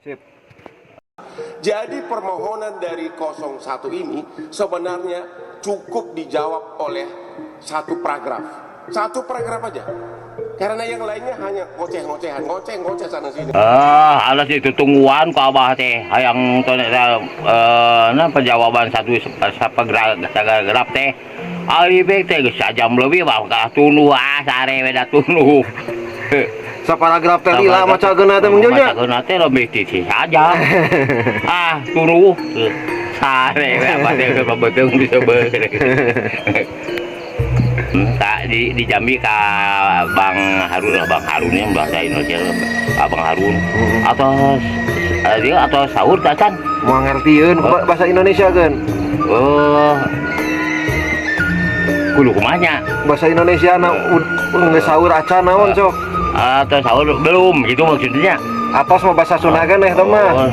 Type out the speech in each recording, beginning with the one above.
Sip. Jadi permohonan dari 01 ini sebenarnya cukup dijawab oleh satu paragraf. Satu paragraf aja. Karena yang lainnya hanya ngoceh-ngocehan, ngoceh-ngoceh sana sini. Ah, alas itu tungguan ku abah teh hayang teh nah jawaban satu saparagraf teh. Ari bek teh geus sajam leuwih bah ka tunduh ah sare we da tunduh. Saparagraf teh lila macageuna teh, Mang Juju. Macageuna teh lebih ti sajam. Ah, tunduh. Sare we abah teh keur beuteung disebeu. Tak di Jambi ka Bang Harun lah, Bang Harun yang bahasa Indonesia Abang Harun atau dia atau sahur tacan. Mau ngertieun bahasa Indonesia kan? Oh, kudu kumanya. Bahasa Indonesia na geus sahur acan naon sok? Atau sahur belum gitu maksudnya. Atos mah bahasa Sunda kan eta mah. Oh,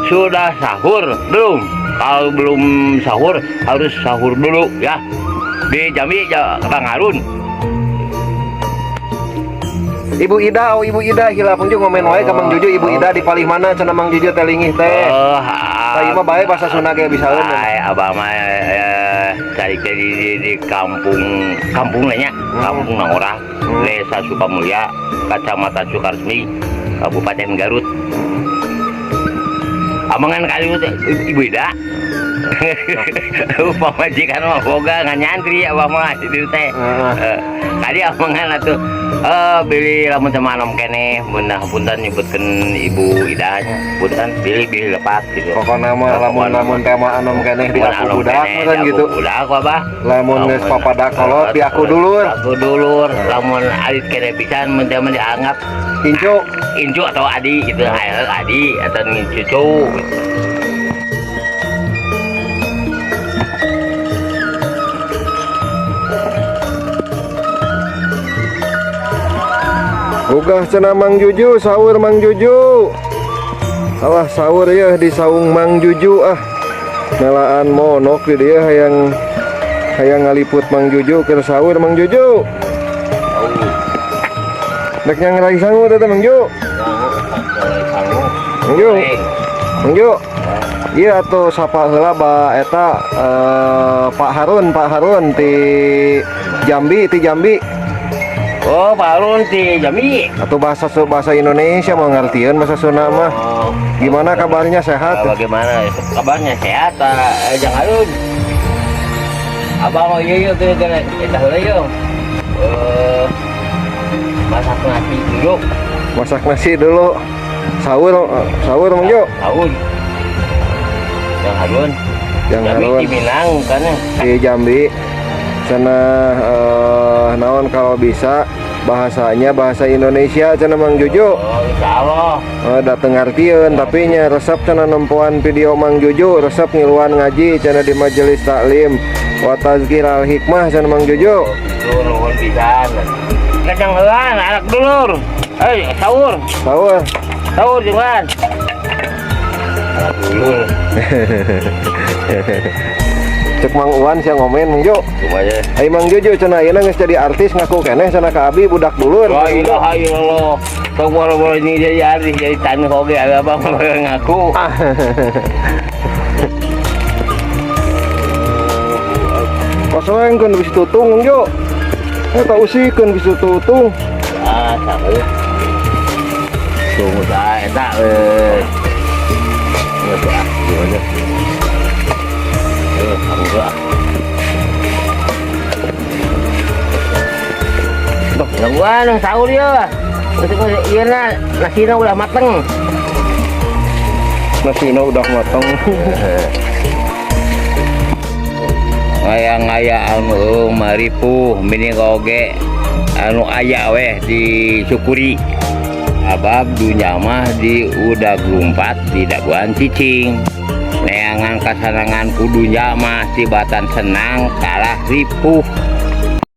sudah sahur belum? Kalau belum sahur harus sahur dulu ya. Di Jambi ya, Bang Harun. Ibu Ida, oh Ibu Ida hilap Mang Ju ngomen wae ka Mang Juju. Ibu Ida di palih mana cenah Mang Juju teh lingih teh? Oh, Tah ieu mah bae bahasa Sunda ge bisaeun. Ay, abah mah cari ke di kampung kampung lah nya, kampung Nangora, Desa Sukamulya, Kecamatan Sukaresmi, Kabupaten Garut. Amangan kali itu Ibu Ida. Pamajikan mah boga ngan nyantri abah mah itu teh. Tadi amangan atuh beli lamun teu manom keneh mun punten nyebutkeun Ibu Ida nya. Punten bilih bilih lepat gitu. Pokona mah lamun lamun tema anom keneh di aku budak kan gitu. Budak abah. Lamun geus papada kolot di aku dulur. Aku dulur, lamun alit keneh pisan mun teh mah dianggap Incu. Incu atau adi gitu, adi atau cucu. Ugah cenah Mang Juju, sahur Mang Juju. Alah sahur ya di saung Mang Juju ah. Melaan monok di dia hayang hayang ngaliput Mang Juju keur sahur Mang Juju. Dek yang lagi sangu teh Mang Ju. Mang Ju. Mang Ju. Iya atuh sapa heula ba eta Pak Harun, Pak Harun ti Jambi, ti Jambi. Oh, Pak Harun ti Jambi. Atau bahasa bahasa Indonesia mau ngertiin bahasa Sunda mah. Oh. Gimana kabarnya, sehat? Bagaimana kabarnya, sehat Pak Jang Harun? Abang mau iya iya ke kita heula yeuh. Masak nasi dulu. Masak nasi dulu. Sahur sahur Mang Jo. Sahur. Jang Harun. Jang Jambi Harun. Di Minang kan. Di Jambi. Cenah naon kalau bisa bahasanya bahasa Indonesia cenah Mang Juju. Oh, insyaallah. Dateng ngartieun tapi nya resep cenah nempoan video Mang Juju, resep ngiluan ngaji cenah di majelis taklim wa tazkir al hikmah cenah Mang Juju. Oh, gitu nuhun pisan. Kacang heula anak dulur. Eh, sahur. Sahur. Sahur jangan. Anak dulur. Cek Mang Uwan sia ngomen Mang Ju. Kumaha? Ai Mang Juju cenah ayeuna geus jadi artis ngaku keneh cenah ka abi budak dulur. La ilaha illallah. Tong boro-boro ini jadi artis jadi tanah oge abang ngaku. Kosoengkeun bisi tutung Mang Ju. Eta usikeun bisi tutung. Ah, sabar. Tunggu saya eta eh. Geus ah, gimana? Eh, kamu ah. Tuh, gangguan sahur ya. Iya na, nasinya udah mateng. Nasinya udah mateng. Ngaya-ngaya anu maripuh mini oge anu aya weh disyukuri. Abab dunya mah di udah lumpat di daguan cicing. Neangan kasanangan kudunya mah tibatan senang kalah ripuh.